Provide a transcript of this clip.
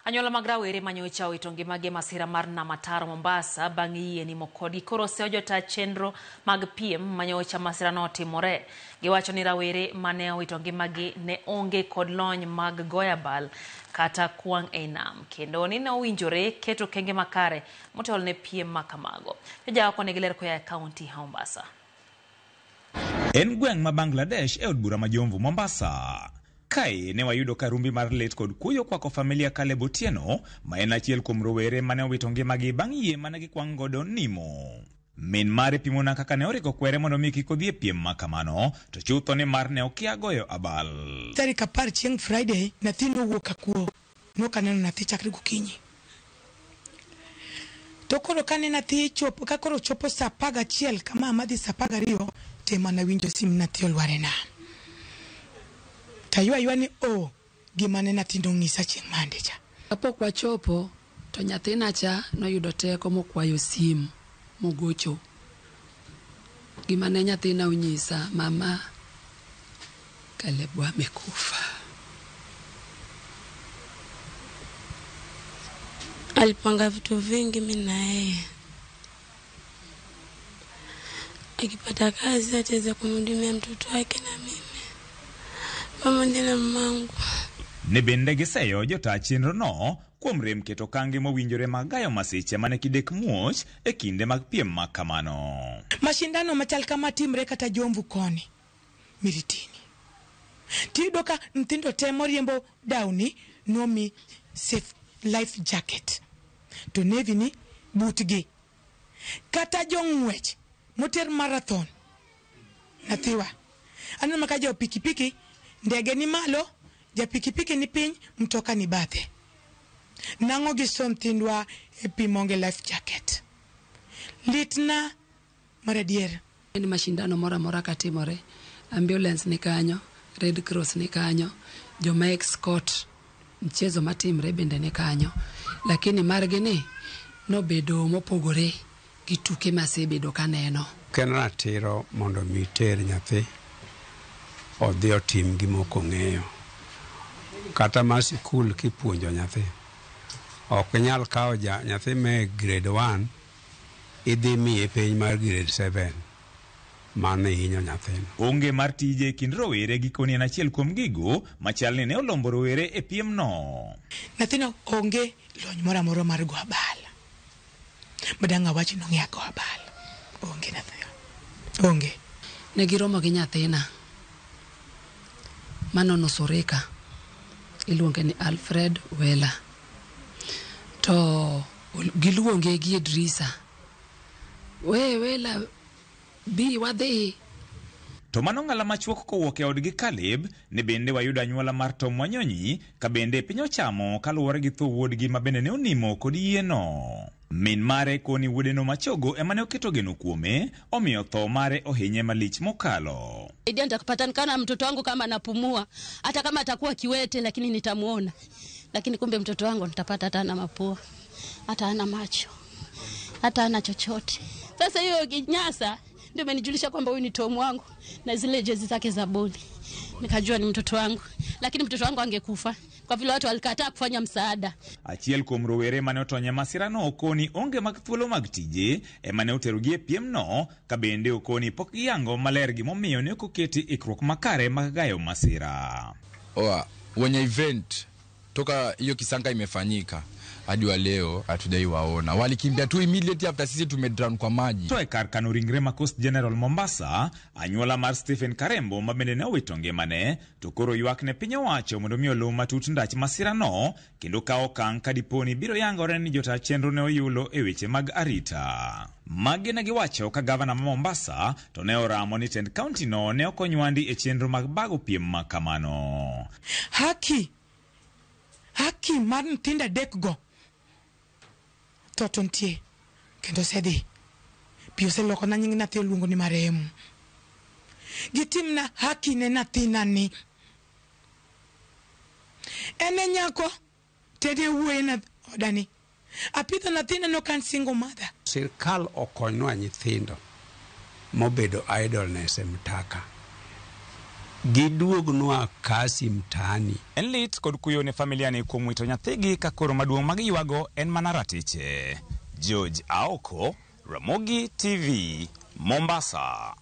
Anyuola mag rawere manyocha owito ngimagi e masira mar nam ataro Mombasa bang' yie nimo kodgi koro oseyo jotaa chenro mag piem manyocha masira no otimore. Giwacho ni rawere mane owito ngimagi ne onge kod lony mag goyo abal kata kwang' ei nam kendo ni ne owinjore keto okenge makare motelo ne piem ma kamago. Jojawa koni giler koya e kaunti ha Mombasa. En gweng' ma Bangladesh e od bura ma Jomvu, Mombasa. Kae ne wayudo ka rumbi mar lit kod kuyo kwako familia Caleb Otieno, ma en achiel kuom rowere mane owito ngimagi bang' yie mane gikwang' godo nimo. Min mare pimona kaka ne oriko kwere mondo mi kik odhi e piem ma kamano, to chutho ni mar ne okia goyo abal. Tarik 10 chieng' Friday, nyathi nowuok kakuo. Nok aneno nyathi chakre gokinyi. To koro kane nyathi chopo, ka koro chopo saa 11 kama madhi saa 12, to ema nawinjo sim nyathi olwar e nam. To aywa aywa ni oh, gima ne nyathi nonyisa chieng' Monday cha. Kapok wachopo to nyathina cha noyudo teko mokwayo sim mogocho. Gima ne nyathina onyisa, mama Caleb amekufa. Alipanga vitu vingi mimi na yeye, akipata kazi ataweza kumhudumia mtoto wake na mimi pamoja na mamangu. Ne bende giseyo jotaa chenro no kuom rem keto okange mowinjore mag gayo masiche mane kidek muoch e kinde mag piem ma kamano. Mashindano machal kama timre kata Jomvu koni, Miritini. Tiyudo ka nyithindo te moriembo dawni nomi safe life jacket. To Navy ni butgi. Kata jong'wech moter marathon, nyathiwa. Aneno maka jo pikipiki, ndege ni malo, ja pikipiki ni piny, mtoka ni bathe. Nang'o giso nyithindwa e pi maonge life jacket. Litna mar adier. En mashindano moro amora katimore, ambulance ni kanyo, Red Cross ni kanyo, joma escort mchezo matimre bende ni kanyo. Lakini margi ni nobedo mopogore gi tuke masebedo kaneno. Ok en ratiro mondo mi iter nyathi odhi otim gima ok ong'eyo. Kata ma sikul kipuonjo nyathi, ok inyal kawo nyathi me grade 1 idhi miye penj mar grade 7. Mano ihinyo nyathino. Onge mar tije e kind rowere gikoni en achiel kuom gigo machal ni ne olombo rowere e piemno. Nyathino onge lony moro amora mar go abal. Madang' awach ni ong'eyo go abal. Onge nyathino. Onge. Ne giromo gi nyathina mano nusurika, iluonge ni Alfred Wela. To giluonge gi Idrisa. We Wela bi wadhi. To mano ng'ala machuok kowuok e odgi Caleb, ne bende wayudo anyuola mar Tom Wanyonyi, ka bende piny ochamo kaluwore gi tho wuodgi ma bende ne onimo kod yieno. Min mare koni wuodeno machogo ema ne oketo geno kuome, omiyo tho mare ohinye malich mokalo. Saidia nitakapatikana mtoto wangu kama anapumua, hata kama atakuwa kiwete, lakini nitamuona. Lakini kumbe mtoto wangu nitapata hata ana mapua, hata ana macho, hata ana chochote. Sasa hiyo kinyasa ndio imenijulisha kwamba huyu ni Tom wangu na zile jezi zake za boli. Nikajua ni mtoto wangu, lakini mtoto wangu angekufa kwa vile watu walikataa kufanya msaada. Achiel kuom rowere mane otony e masirano okoni onge mag thuolo mag tije ema ne oterogi e piemno, ka bende okoni pok giyango maler gimomiyo ne ok oketi ikruok makare mag gayo masira. Oa, wenye event toka hiyo kisanga imefanyika hadi wa leo hatujaiwaona. Walikimbia tu immediately after sisi tumedrown kwa maji. To e kar kano ringre ma Coast General Mombasa, anyuola mar Stephen Karembo ma bende ne owito ngimane, to koro ywak ne piny owacho mondo mi oluw matut ndach masirano kendo kawo okang' ka dipo ni biro yangore ni jotaa chenro ne oyulo e weche mag arita. Magi ne giwacho ka gavana ma Mombasa to ne oramo ni tend kaunti no ne ok onywandi e chenro mag bago piem ma kamano. Haki, haki mar nyithindo adek go tho to nitie kendo osedhi. Pi oselokona nying nyathi oluongo ni marehemu. Gitimna haki ne nyathina ni. En e nyako tede wuoye na odani. Apidho nyathina no kan single mother. Sirkal okonywa nyithindo mobedo idleness e mtaka. Giduognwa kasi mtaani. En lit kod kuyo ne familia ni kuom wito nyathigi ka koro maduong' ma giywago en mana ratiche. George Aoko, Ramogi TV, Mombasa.